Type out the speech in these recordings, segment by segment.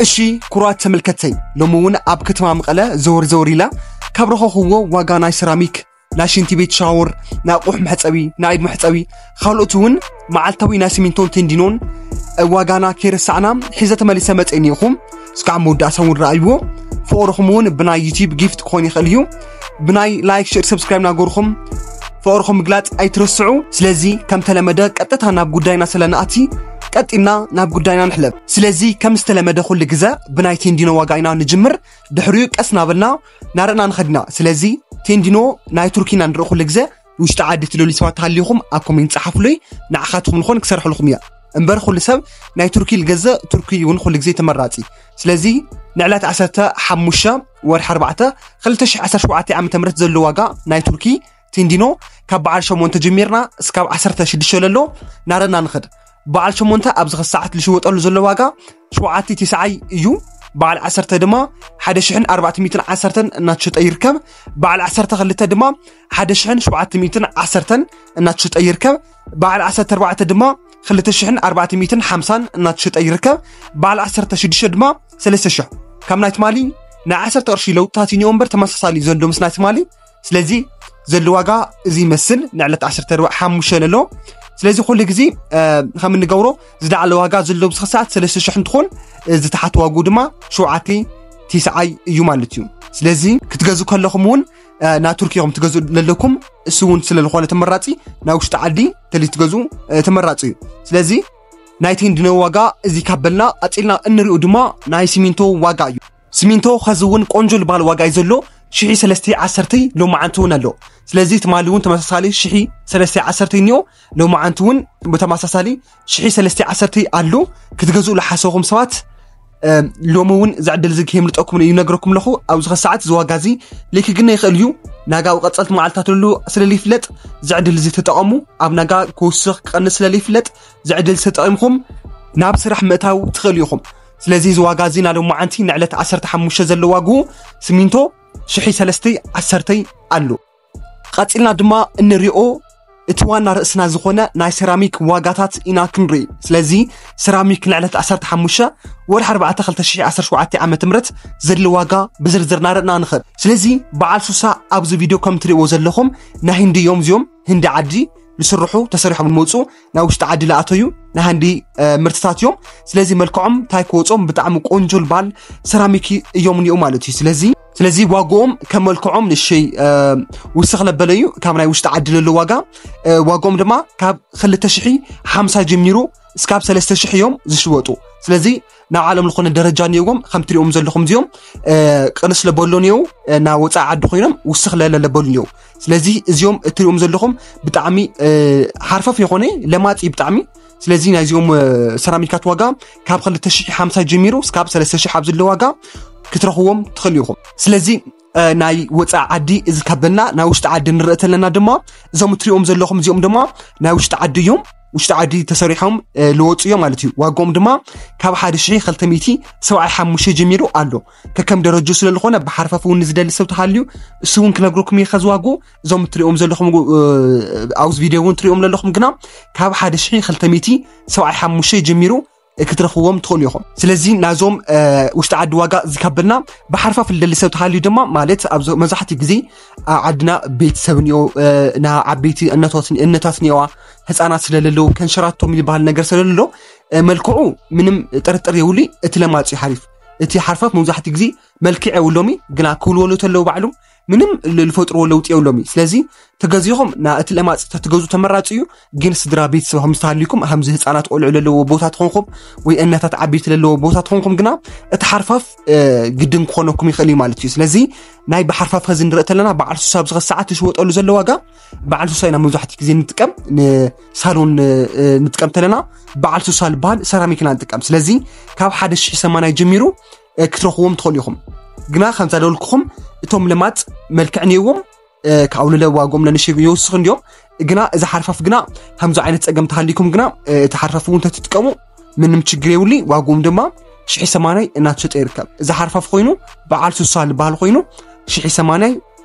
እሺ ክቡራት ተመልከተይ፣ ሎሚ እውን ኣብ ከተማ መቐለ ዘወር ዘወር ኢለ ካብ ረኸኹዎ ዋጋ ናይ ሰራሚክ፣ ናይ ሽንቲ ቤት ሻወር፣ ናይ ኣቑሑ መሕፀቢ፣ ናይ ኢድ መሕፀቢ፣ ካልኦት እውን መዓልታዊ ናይ ሲሚንቶን ቴንዲኖን ዋጋና ከይረሳዕና ሒዘ ተመሊሰ መፅእ እኒኹም። እስካዕ መወዳእታ እውን ረኣይዎ። ፍቕርኹም እውን ብናይ ዩቲዩብ ጊፍት ክኾን ይኽእል እዩ። ብናይ ላይክ፣ ሼር፣ ሰብስክራይብ ናገርኹም ፍቕርኹም ምግላፅ ኣይትረስዑ። ስለዚ ከም ተለመደ ቀጥታ ናብ ጉዳይና ስለንኣቲ ቀጢልና ናብ ጉዳይና ንሕለፍ። ስለዚ ከም ዝተለመደ ኩሉ ግዘ ብናይ ቴንዲኖ ዋጋ ኢና ንጅምር። ድሕሪኡ ቀስ ናበልና ናረእና ንኸድና። ስለዚ ቴንዲኖ ናይ ቱርኪ ኢና ንርኢ ኩሉ ግዘ። ውሽጢ ዓዲ ትደልዩ ሰባት ተሃሊኹም ኣብ ኮሜንት ጸሓፉለይ፣ ንዓኻትኩም ንኾን ክሰርሕልኩም እያ። እምበር ኩሉ ሰብ ናይ ቱርኪ ልገዝእ፣ ቱርኪ እውን ኩሉ ግዜ ተመራጺ። ስለዚ ንዕለት ዓሰርተ ሓሙሽተ ወርሒ ኣርባዕተ ክልተ ሽሕ ዓሰርተ ሸውዓተ ዓመተ ምህረት ዘሎ ዋጋ ናይ ቱርኪ ቴንዲኖ ካብ በዓል ሸሞንተ ጀሚርና እስካብ ዓሰርተ ሽዱሽተ ለሎ ናረና ንኸድ። በዓል ሸሞንተ ኣብዚ ኸሳዓት ልሽወጠሉ ዘሎ ዋጋ ሸውዓተ ቲስዓይ እዩ። በዓል ዓሰርተ ድማ ሓደ ሽሕን ኣርባዕተ ሚእትን ዓሰርተን እናተሸጠ ይርከብ። በዓል ዓሰርተ ክልተ ድማ ሓደ ሽሕን ሸውዓተ ሚእትን ዓሰርተን እናተሸጠ ይርከብ። በዓል ዓሰርተ ኣርባዕተ ድማ ክልተ ሽሕን ኣርባዕተ ሚእትን ሓምሳን እናተሸጠ ይርከብ። በዓል ዓሰርተ ሽዱሽተ ድማ ሰለስተ ሽሕ። ካብ ናይ ትማሊ ናይ ዓሰርተ ቅርሺ ለውጥታት እዩ እምበር ተመሳሳሊ እዩ ዘሎ ምስ ናይ ትማሊ። ስለዚ ዘሎ ዋጋ እዚ ይመስል ንዕለት ዓሰርተ ሓሙሽተ ለሎ። ስለዚ ኩሉ ግዜ ከም እንገብሮ ዝለዓለ ዋጋ ዘሎ ብዝኸ ሰዓት ሰለስተ ሽሕ እንትኾን፣ ዝተሓተ ዋግኡ ድማ ሸውዓተ ቲስዓይ እዩ ማለት እዩ። ስለዚ ክትገዙ ከለኹም እውን ናብ ቱርኪ ኢኹም ትገዙ ዘለኩም፣ እሱ እውን ስለ ዝኾነ ተመራፂ ናብ ውሽጢ ዓዲ ተሊ ትገዙ ተመራፂ እዩ። ስለዚ ናይ ቴንዲኖ ዋጋ እዚ ካብ በልና፣ ቀፂልና እንሪኡ ድማ ናይ ሲሚንቶ ዋጋ እዩ። ሲሚንቶ ኸዚ እውን ቆንጆ ልባል ዋጋ እዩ ዘሎ፣ ሽሒ ሰለስተ ዓሰርተ ሎማዓንቲ እውን ኣሎ። ስለዚ ትማሊ እውን ተመሳሳሊ ሽሒ ሰለስተ ዓሰርተ እኒኦ፣ ሎማዓንቲ እውን ብተመሳሳሊ ሽሒ ሰለስተ ዓሰርተ ኣሎ። ክትገዝኡ ለሓሰኹም ሰባት ሎሚ እውን ዝዕድል እዚ ከየምልጠኩም እዩ ነግረኩም ኣለኹ። ኣብዚ ኸ ሰዓት እዚ ዋጋ እዚ ሊክግነ ይኽእል እዩ። ናጋ ኣብ ቀፀልቲ መዓልታት ለሉ ስለ ልይፍለጥ ዝዕድል እዚ ተጠቐሙ። ኣብ ናጋ ክውስኽ ክቐንስ ስለ ልይፍለጥ ዝዕድል ተጠቒምኩም ናብ ስራሕ ምእታው ትኽእሉ ኢኹም። ስለዚ እዚ ዋጋ እዚ ናሎም መዓንቲ ንዕለት ዓሰርተ ሓሙሽተ ዘሎ ዋግኡ ሲሚንቶ ሽሒ ሰለስተ ዓሰርተ ኣሎ። ቀፂልና ድማ እንሪኦ እቲ ዋና ርእስና ዝኾነ ናይ ሰራሚክ ዋጋታት ኢና ክንርኢ። ስለዚ ሰራሚክ ንዕለት ዓሰርተ ሓሙሽተ ወርሒ ኣርባዕተ ክልተ ሽሕ ዓሰርተ ሸውዓተ ዓመተ ምህረት ዘሎ ዋጋ ብዝርዝር ናረእና ንኽእል። ስለዚ በዓል ሱሳ ኣብዚ ቪድዮ ከም ትሪእዎ ዘለኹም ናይ ህንዲ እዮም እዚኦም። ህንዲ ዓዲ ዝስርሑ ተሰሪሖም ዝመፁ ናይ ውሽጢ ዓዲ ለኣተዩ ናይ ሃንዲ ምርትታት እዮም። ስለዚ መልክዖም እንታይ ክወፆም ብጣዕሚ ቆንጆ ልባል ሰራሚክ እዮም እኒኡ ማለት እዩ። ስለዚ ስለዚ ዋግኦም ከም መልክዖም ንሸይ ውስኽ ለበለ እዩ። ካብ ናይ ውሽጢ ዓዲ ለሎ ዋጋ ዋግኦም ድማ ካብ ክልተ ሽሕ ሓምሳ ጀሚሩ እስካብ ሰለስተ ሽሕ እዮም ዝሽወጡ። ስለዚ ናብ ዓለም ዝኾነ ደረጃ እኒኦዎም ከም ትሪኦም ዘለኹም እዚኦም ቅንስ ለበሎ እኒኦ ናብ ወፃኢ ዓዲ ኮይኖም ውስኽ ለለ ለበሉ እኒኦ። ስለዚ እዚኦም እትሪኦም ዘለኹም ብጣዕሚ ሓርፈፍ የኾነ ለማፂ ብጣዕሚ። ስለዚ ናይዚኦም ሰራሚካት ዋጋ ካብ ክልተ ሽሕ ሓምሳ ጀሚሩ እስካብ ሰለስተ ሽሕ ኣብ ዘሎ ዋጋ ክትረኽዎም ትኽእሉ ኢኹም። ስለዚ ናይ ወፃኢ ዓዲ እዚ ካብ በልና ናይ ውሽጢ ዓዲ ንርኢ ተለና ድማ እዞም እትሪኦም ዘለኹም እዚኦም ድማ ናይ ውሽጢ ዓዲ እዮም። ውሽጢ ዓዲ ተሰሪሖም ልወፁ እዮም ማለት እዩ። ዋጋኦም ድማ ካብ ሓደ ሽሕ ክልተ ሚእቲ ሰብዓይ ሓሙሽተ ጀሚሩ ኣሎ። ከከም ደረጁ ስለ ዝኾነ ብሓርፋፍ እውን ዝደሊ ሰብ ተሃልዩ እሱ እውን ክነግረኩም እየ። ከዚ ዋግኡ እዞም እትሪኦም ዘለኹም ኣብዚ ቪድዮ እውን ትሪኦም ዘለኹም ግና ካብ ሓደ ሽሕ ክልተ ሚእቲ ሰብዓይ ሓሙሽተ ጀሚሩ ክትረኽዎም ትኽእሉ ኢኹም። ስለዚ ናዞም ውሽጢ ዓዲ ዋጋ ዝካበልና ብሓርፋፍ ልደሊ ሰብ ተሃልዩ ድማ ማለት ኣብ መብዛሕትኡ ግዜ ኣብ ዓድና ቤተሰብ እኒኦ፣ ና ዓበይቲ እነታት እኒኦዋ፣ ህፃናት ስለለለዉ ከንሸራቶም ዝበሃል ነገር ስለለሎ መልክዑ ምንም ጥርጥር የብሉ። እቲ ለማፂ ሓሪፍ እቲ ሓርፋፍ መብዛሕትኡ ግዜ መልክዕ የብሎሚ ግና ክውልወሉ ተለዉ ባዕሉ ምንም ልፈጥርዎ ለውጢ የብሎሚ። ስለዚ ተገዚኹም ና እቲ ለማፂ ተትገዙ ተመራፂ እዩ። ግን ስድራ ቤተሰብ ከም ዝተሃልዩኩም ከምዚ ህፃናት ቆልዑ ለለዎ ቦታ ትኾንኩም ወይ እነታት ዓበይቲ ለለዎ ቦታ ትኾንኩም ግና እቲ ሓርፋፍ ግድን ክኾነኩም ይኽእል እዩ ማለት እዩ። ስለዚ ናይ ብሓርፋፍ ከዚ ንርኢ ተለና በዓል ሱሳ ኣብዚ ኸ ሰዓት ዝሽወጠሉ ዘሎ ዋጋ በዓል ሱሳ ኢና መብዛሕትኡ ግዜ ንጥቀም ንሳሎን ንጥቀም ተለና በዓል ሱሳ ዝበሃል ሰራሚክ ኢና ንጥቀም። ስለዚ ካብ ሓደ ሽሕ ሰማንያ ጀሚሩ ክትረኽዎም ትኽእሉ ኢኹም። ግና ከምዛ ደልኩኹም እቶም ለማፅ መልክዕ ነይዎም ካብ ልለ ዋጎም ለንሽ ይወስኽ እንዲዮም። ግና እዚ ሓርፋፍ ግና ከምዚ ዓይነት ፀገም ተሃሊኩም ግና እቲ ሓርፋፍ እውን ተትጥቀሙ ምንም ችግር የብሉ። ዋጎም ድማ ሽሕ ሰማንያ እናተሸጠ ይርከብ። እዚ ሓርፋፍ ኮይኑ በዓል ሱሳ ዝበሃል ኮይኑ ሽሕ ሰማንያ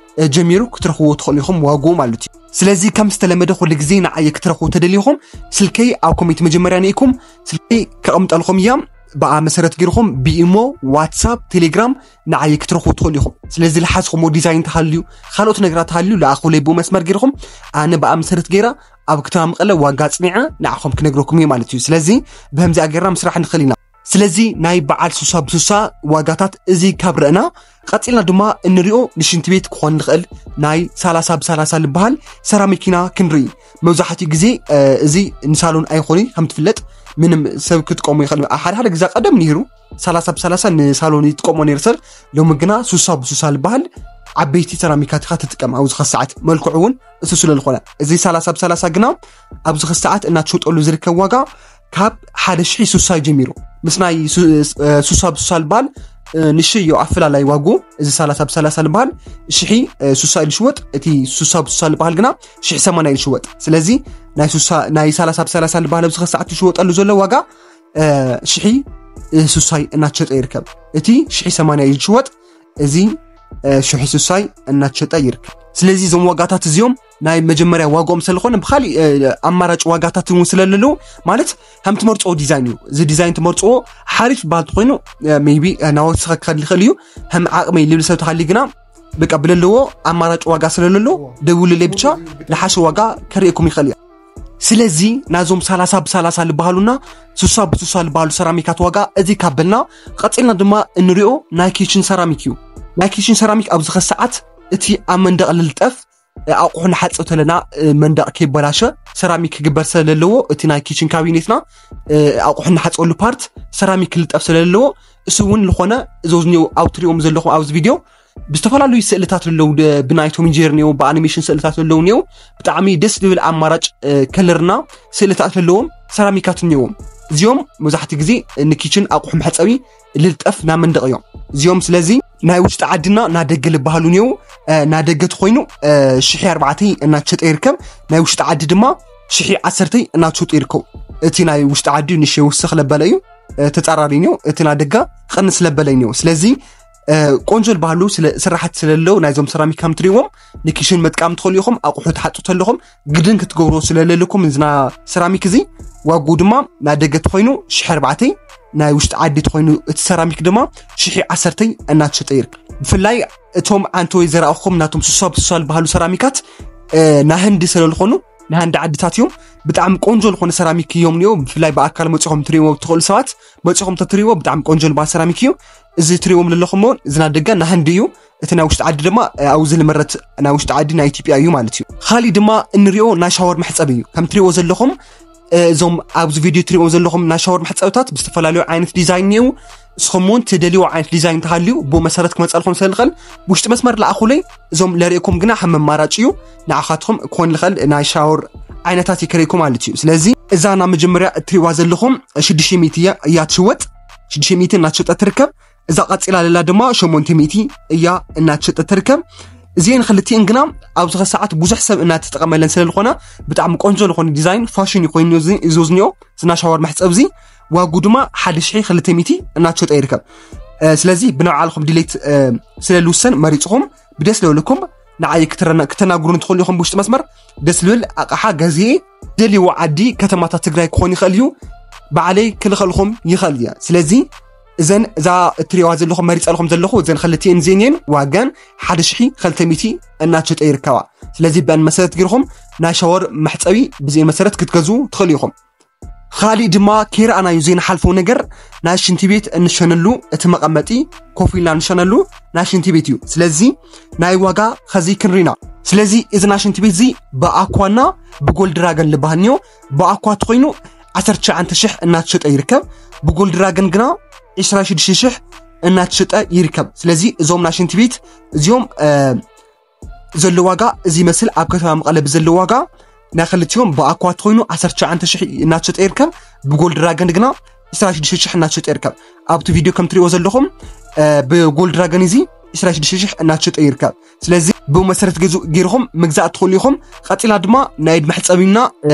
ጀሚሩ ክትረኽዎ ትኽእሉ ኢኹም ዋጎ ማለት እዩ። ስለዚ ከም ዝተለመደ ኩሉ ግዜ ንዓየ ክትረኽቡ ተደሊኹም ስልከይ ኣብ ኮሜንት መጀመርያ ንኢኩም ስልከይ ከቐምጠልኩም እያ። ብኣ መሰረት ገይርኹም ብኢሞ፣ ዋትሳፕ፣ ቴሌግራም ንዓይ ክትረኽቡ ትኽእሉ ኢኹም። ስለዚ ዝሓዝኹሞ ዲዛይን ተሃልዩ፣ ካልኦት ነገራት ተሃልዩ፣ ለኣኹለይ ብኡ መስመር ገይርኹም፣ ኣነ ብኣ መሰረት ገይራ ኣብ ከተማ መቐለ ዋጋ ኣጽኒዐ ንዓኹም ክነግረኩም እየ ማለት እዩ። ስለዚ ብከምዚኣ ገይርና ምስራሕ ንኽእል ኢና። ስለዚ ናይ በዓል ሱሳ ብሱሳ ዋጋታት እዚ ካብ ረእና፣ ቀጺልና ድማ እንሪኦ ንሽንቲ ቤት ክኾን ዝኽእል ናይ ሰላሳ ብሰላሳ ዝበሃል ሰራሚክ ኢና ክንርኢ። መብዛሕትኡ ግዜ እዚ ንሳሎን ኣይኾነ ከም ትፍለጥ፣ ምንም ሰብ ክጥቀሙ ይኽእል። ሓደ ሓደ ግዜ ቀደም ነይሩ ሰላሳ ብሰላሳ ንሳሎን ይጥቀሞ ነይሩ ሰብ። ሎሚ ግና ሱሳ ብሱሳ ዝበሃል ዓበይቲ ሰራሚካት ኢኻ ትጥቀም። ኣብዚ ኸ ሰዓት መልክዑ እውን እሱ ስለ ዝኾነ፣ እዚ ሰላሳ ብሰላሳ ግና ኣብዚ ኸ ሰዓት እናትሸጠሉ ዝርከብ ዋጋ ካብ ሓደ ሽሒ ሱሳ ጀሚሩ፣ ምስ ናይ ሱ- እ፣ ሱሳ ብሱሳ ዝበሃል እ፣ ንእሽተይ እዩ ኣፈላላይ ዋጉ። እዚ ሰላሳ ብሰላሳ ዝበሃል ሽሒ እ፣ ሱሳ ኢሉ ሽወጥ፣ እቲ ሱሳ ብሱሳ ዝበሃል ግና ሽሒ ሰማንያ ኢሉ ሽወጥ። ስለዚ ናይ ሱሳ ናይ ሰላሳ ብሰላሳ ዝበሃል ኣብዚ ኸ ሰዓት ዝሽወጠሉ ዘሎ ዋጋ እ፣ ሽሒ እ፣ ሱሳይ እናተሸጠ ይርከብ። እቲ ሽሒ ሰማንያ እዩ ዝሽወጥ፣ እዚ እ፣ ሽሒ ሱሳይ እናተሸጠ ይርከብ። ስለዚ እዞም ዋጋታት እዚኦም ናይ መጀመርያ ዋጋኦም ስለዝኾነ ብኻሊእ እ፣ ኣማራጭ ዋጋታት እውን ስለለለዉ፣ ማለት ከም ትመርፅዎ ዲዛይን እዩ። እዚ ዲዛይን ትመርፅዎ ሓሪፍ ዝበሃል ተኾይኑ ሜቢ ናወስኸ ክኸል ይኽእል እዩ። ከም ዓቕመይ ልብል ሰብ ተሃልዩ ግና በቃ ብለለዎ ኣማራጭ ዋጋ ስለለሎ ደውልለይ ብቻ፣ ንሓሸ ዋጋ ከርእየኩም ይኽእል እያ። ስለዚ ናዞም ሰላሳ ብሰላሳ ዝበሃሉና ሱሳ ብሱሳ ዝበሃሉ ሰራሚካት ዋጋ እዚ ካብ በልና፣ ቀፂልና ድማ እንሪኦ ናይ ኪችን ሰራሚክ እዩ። ናይ ኪችን ሰራሚክ ኣብዚ ኸ ሰዓት እቲ ኣብ መንደቕ ልልጠፍ ኣቑሑ ንሓፅብ ተለና መንደቕ ከይበላሸ ሰራሚክ ክግበር ስለለዎ፣ እቲ ናይ ኪችን ካቢኔትና ኣቑሑ ንሓፅበሉ ፓርት ሰራሚክ ክልጠፍ ስለለዎ፣ እሱ እውን ዝኾነ እዞ ዝኒኦ ኣብ ትሪኦም ዘለኹም ኣብዚ ቪድዮ ብዝተፈላለዩ ስእልታት ዘለዉ ደ- ብናይ ቶም ጀሪ እኒኦ፣ ብኣኒሜሽን ስእልታት ዘለዉ እኒኦ። ብጣዕሚ ደስ ዝብል ኣማራጭ እ፣ ከለርና ስእልታት ዘለዎም ሰራሚካት እኒኦም። እዚኦም መብዛሕትኡ ግዜ ንኪችን ኣቑሑ መሕፀቢ ልልጠፍ ናብ መንደቕ እዮም እዚኦም። ስለዚ ናይ ውሽጢ ዓድና ናደገ ዝበሃሉ እኒኦ። እ፣ ናደገ ተኾይኑ እ፣ ሽሒ ኣርባዕተ እናተሸጠ ይርከብ። ናይ ውሽጢ ዓዲ ድማ ሽሒ ዓሰርተ እናተሸጡ ይርከቡ። እቲ ናይ ውሽጢ ዓዲ ንእሽተይ ውስኽ ለበለ እዩ፣ እ፣ ተፃራሪ እኒኦ። እቲ ናደገ ቐንስ ለበለ እኒኦ። ስለዚ እ፣ ቆንጆ ዝበሃሉ ስለ- ስራሕቲ ስለለዉ ናይዞም ሰራሚክ ከም ትሪእዎም ንኪሽን መጥቃም ትኽእሉ ኢኹም። ኣቑሑ ትሓጡ ተለኹም ግድን ክትገብርዎ ስለለለኩም እዝና ሰራሚክ እዚ ዋግኡ ድማ ናይ ደገ ተኾይኑ ሽሕ ኣርባዕተ፣ ናይ ውሽጢ ዓዲ ተኾይኑ እቲ ሰራሚክ ድማ ሽሕ ዓሰርተ እናተሸጠ ይርከብ። ብፍላይ እቶም ዓንተወይ ዘረኣኹም ናቶም ሱሳ ብሱሳ ዝበሃሉ ሰራሚካት እ፣ ናይ ህንዲ ስለዝኾኑ ናይ ህንዲ ዓድታት እዮም። ብጣዕሚ ቆንጆ ዝኾነ ሰራሚክ እዮም እኒኦ። ብፍላይ ብኣካል መፂኹም ትሪእዎ ትኽእሉ ሰባት መፂኹም ተትሪእዎ ብጣዕሚ ቆንጆ ዝበሃል ሰራሚክ እዩ። እዚ ትሪእዎም ዘለኹም እውን እዚ ናይ ደገ ናይ ህንዲ እዩ። እቲ ናይ ውሽጢ ዓዲ ድማ እ፣ ኣብዚ ዝምረት ናይ ውሽጢ ዓዲ ናይ ኢትዮጵያ እዩ ማለት እዩ። ካሊእ ድማ እንሪኦ ናይ ሻወር መሕፀቢ እዩ። ከም ትሪእዎ ዘለኹም እ፣ እዞም ኣብዚ ቪድዮ ትሪእዎ ዘለኹም ናይ ሻወር መሕፀብታት ብዝተፈላለዩ ዓይነት ዲዛይን እኒአው። ንስኹም እውን ትደልይዎ ዓይነት ዲዛይን ተሃልዩ ብኡ መሰረት ክመፀልኩም ስለ ዝኽእል ብውሽጢ መስመር ለኣኹለይ። እዞም ለርእየኩም ግና ከም መማራጭ እዩ፣ ንዓኻትኩም ክኾን ዝኽእል ናይ ሻወር ዓይነታት ይከረይኩም ማለት እዩ። ስለዚ እዛ ናብ መጀመርያ እትሪእዋ ዘለኹም ሽዱሽተ ሚእቲ እያ እያ ትሽወጥ፣ ሽዱሽተ ሚእቲ እናተሸጠት ትርከብ። እዛ ቀፂላ ለላ ድማ ሸሞንተ ሚእቲ እያ እናተሸጠት ትርከብ። እዚአን ክልቲአን ግና ኣብዚ ኸ ሰዓት ብዙሕ ሰብ እናተጠቐመለን ስለ ዝኾነ ብጣዕሚ ቆንጆ ዝኾነ ዲዛይን ፋሽን እዩ ኮይኑ እዚ እዚ ዝኒኦ ዝና ሻወር መሕፀብ እዚ ዋጉ ድማ ሓደ ሽሕ ክልተ ሚእቲ እናተሸጠ ይርከብ። እ፣ ስለዚ ብናይ ባዕልኹም ድሌት እ፣ ስለ ልውሰን መሪፅኹም ብደስ ለበለኩም ንዓይ ክትረና- ክተናግሩን ትኽእሉ ኢኹም። ብውሽጢ መስመር ደስ ልብል ኣቕሓ ገዚኤ ደልይዎ ዓዲ ከተማታት ትግራይ ክኾን ይኽእል እዩ፣ ባዕለይ ክልኸልኹም ይኽእል እየ። ስለዚ እዘን እዛ እትሪእዋ ዘለኹም መሪፀልኹም ዘለኹ እዘን ክልቲኤን እዚአን እየን ዋገን ሓደ ሽሕ ክልተ ሚእቲ እናተሸጠ ይርከባ። ስለዚ በን መሰረት ገይርኹም ናይ ሻወር መሕፀቢ ብዚአን መሰረት ክትገዝኡ ትኽእሉ ኢኹም። ካሊእ ድማ ከይረኣናዮ ዘይንሓልፎ ነገር ናይ ሽንቲ ቤት እንሸነሉ እቲ መቐመጢ ኮፍ ኢልና እንሸነሉ ናይ ሽንቲ ቤት እዩ። ስለዚ ናይ ዋጋ ኸዚ ክንሪና። ስለዚ እዚ ናይ ሽንቲ ቤት እዚ ብኣኳና ብጎልድ ድራገን ልበሃል እኒኦ። ብኣኳ ተኾይኑ ዓሰርተ ትሽዓተ ሽሕ እናተሸጠ ይርከብ። ብጎልድ ድራገን ግና ዕስራ ሽዱሽተ ሽሕ እናተሸጠ ይርከብ። ስለዚ እዞም ናይ ሽንቲ ቤት እዚኦም እ፣ ዘሎ ዋጋ እዚ ይመስል። ኣብ ከተማ መቐለ ብዘሎ ዋጋ ናይ ክልቲኦም ብኣኳ ተኾይኑ ዓሰርተ ትሽዓተ ሽሕ እናተሸጠ ይርከብ። ብጎልድ ድራገን ግና ዕስራ ሽዱሽተ ሽሕ እናተሸጠ ይርከብ። ኣብቲ ቪድዮ ከም ትሪእዎ ዘለኹም እ፣ ብጎልድ ድራገን እዚ ዕስራ ሽዱሽተ ሽሕ እናተሸጠ ይርከብ። ስለዚ ብኡ መሰረት ገዙ ገይርኹም ምግዛእ ትኽእሉ ኢኹም። ቀፂላ ድማ ናይ ኢድ መሕፀቢና እ፣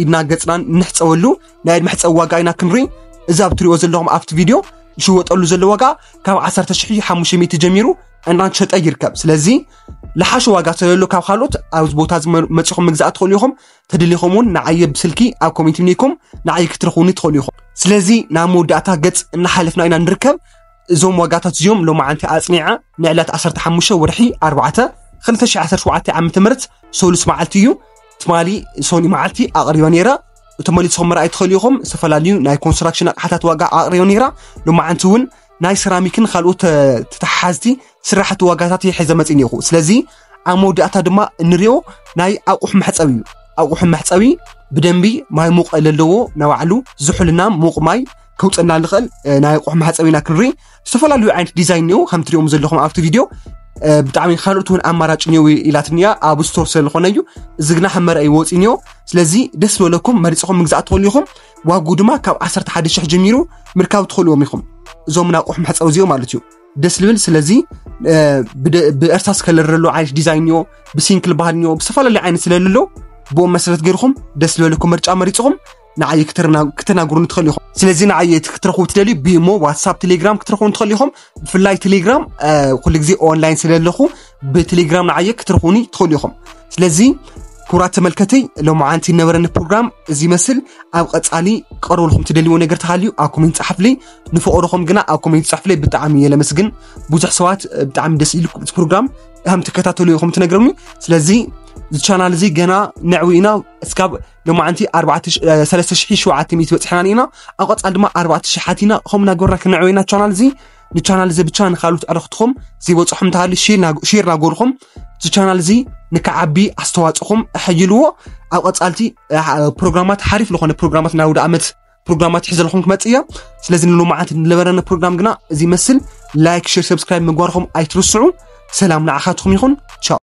ኢድና ገፅና ንሕፀበሉ ናይ ኢድ መሕፀቢ ዋጋ ኢና ክንርኢ። እዚ ኣብ ትሪእዎ ዘለኹም ኣብቲ ቪድዮ ዝሽወጠሉ ዘሎ ዋጋ ካብ ዓሰርተ ሽሕ ሓሙሽተ ሚእቲ ጀሚሩ እናተሸጠ ይርከብ። ስለዚ ልሓሽ ዋጋ ስለሎ ካብ ካልኦት ኣብዚ ቦታ እዚ መ- መጺኹም ምግዛእ ትኽእሉ ኢኹም። ተደሊኹም እውን ንዓየ ብስልኪ ኣብ ኮሜንት ምኒኩም ንዓየ ክትረኽቡኒ ትኽእሉ ኢኹም። ስለዚ ናብ መወዳእታ ገጽ እናሓለፍና ኢና ንርከብ። እዞም ዋጋታት እዚኦም ሎማዓንቲ ኣጽኒዐ ንዕለት ዓሰርተ ሓሙሽተ ወርሒ ኣርባዕተ ክልተ ሽሕ ዓሰርተ ሸውዓተ ዓመተ ምህረት ሰሉስ መዓልቲ እዩ። ትማሊ ሰኒ መዓልቲ ኣቕሪበ ነይረ። እቶም መሊስኹም ምርኣይ ትኽእሉ ኢኹም። ዝተፈላለዩ ናይ ኮንስትራክሽን ኣቕሓታት ዋጋ ኣቕሪበ ነይረ። ሎማዓንቲ እውን ናይ ሰራሚክን ካልኦት ተ- ተተሓሓዝቲ ስራሕቲ ዋጋታት ይሕዘ መፂእ እኒኹ። ስለዚ ኣብ መወዳእታ ድማ እንሪኦ ናይ ኣቑሑ መሕፀቢ እዩ። ኣቑሑ መሕፀቢ ብደንቢ ማይ ሙቕ ለለዎ ናባዕሉ ዝሑልና ሙቕ ማይ ከውፅና ንኽእል ናይ ኣቑሑ መሕፀቢ ኢና ክንርኢ። ዝተፈላለዩ ዓይነት ዲዛይን እኒኦ ከም ትሪኦም ዘለኹም ኣብቲ ቪድዮ። ብጣዕሚ ካልኦት እውን ኣማራጭ እኒኦ ኢላትኒያ ኣብ ስቶር ስለዝኾነ እዩ። እዚ ግና ከም መርኣይ ወፂ እኒኦ። ስለዚ ደስ ዝበለኩም መሪፅኹም ምግዛእ ትኽእሉ ኢኹም። ዋጉ ድማ ካብ ዓሰርተ ሓደ ሽሕ ጀሚሩ ምርካብ ትኽእልዎም ኢኹም። እዞም ናይ ኣቑሑ መሕፀቢ እዚኦም ማለት እዩ። ደስ ልብል። ስለዚ ብእርሳስ ከለር ዘለዎ ዓይነት ዲዛይን እኒኦ፣ ብሲንክል ባህል እኒኦ፣ ብዝተፈላለዩ ዓይነት ስለለሎ ብኦም መሰረት ገይርኹም ደስ ዝበለኩም ምርጫ መሪፅኹም ንዓየ ክተናግሩኒ ትኽእሉ ኢኹም። ስለዚ ንዓየ ክትረኽቡ ትደልዩ ብኢሞ፣ ዋትሳፕ፣ ቴሌግራም ክትረኽቡኒ ትኽእሉ ኢኹም። ብፍላይ ቴሌግራም ኩሉ ግዜ ኦንላይን ስለለኹ ብቴሌግራም ንዓየ ክትረኽቡኒ ትኽእሉ ኢኹም። ስለዚ ክቡራት ተመልከተይ፣ ሎማዓንቲ ነበረኒ ፕሮግራም እዚ ይመስል። ኣብ ቀፃሊ ክቐርበልኩም ትደልይዎ ነገር ተሃልዩ ኣብ ኮሜንት ፃሓፍለይ። ንፈቐዶኹም ግና ኣብ ኮሜንት ፃሓፍለይ። ብጣዕሚ እየ ለመስግን። ብዙሕ ሰባት ብጣዕሚ ደስ ኢሉ እቲ ፕሮግራም ከም ትከታተሉ ኢኹም ትነግረኒ። ስለዚ እዚ ቻናል እዚ ገና ነዕዊ ኢና እስካብ ሎማዓንቲ ኣርባዕተ ሺ- እ፣ ሰለስተ ሽሕ ሸውዓተ ሚእቲ በፂሕና ኢና። ኣብ ቀፃሊ ድማ ኣርባዕተ ሽሓት ኢና ከምኡ እናገበርና ክነዕዊ ኢና ቻናል እዚ። ንቻናል እዚ ብቻ ንካልኦት ኣረክትኹም ዘይበፅሖም እንተሃልዩ ሼር ናግ- ሼር ናገርኹም እዚ ቻናል እዚ ንክዓቢ ኣስተዋፅኹም ኣሐይልዎ። ኣብ ቀፃልቲ እ፣ ሓ- ፕሮግራማት ሓሪፍ ዝኾነ ፕሮግራማት ናይ ውደ ዓመት ፕሮግራማት ሒዘልኹም ክመፅእ እያ። ስለዚ ንሎማዓንቲ ንነበረና ፕሮግራም ግና እዚ ይመስል። ላይክ፣ ሼር፣ ሰብስክራይብ ምግባርኹም ኣይትርስዑ። ሰላም ንዓኻትኩም ይኹን። ቻው።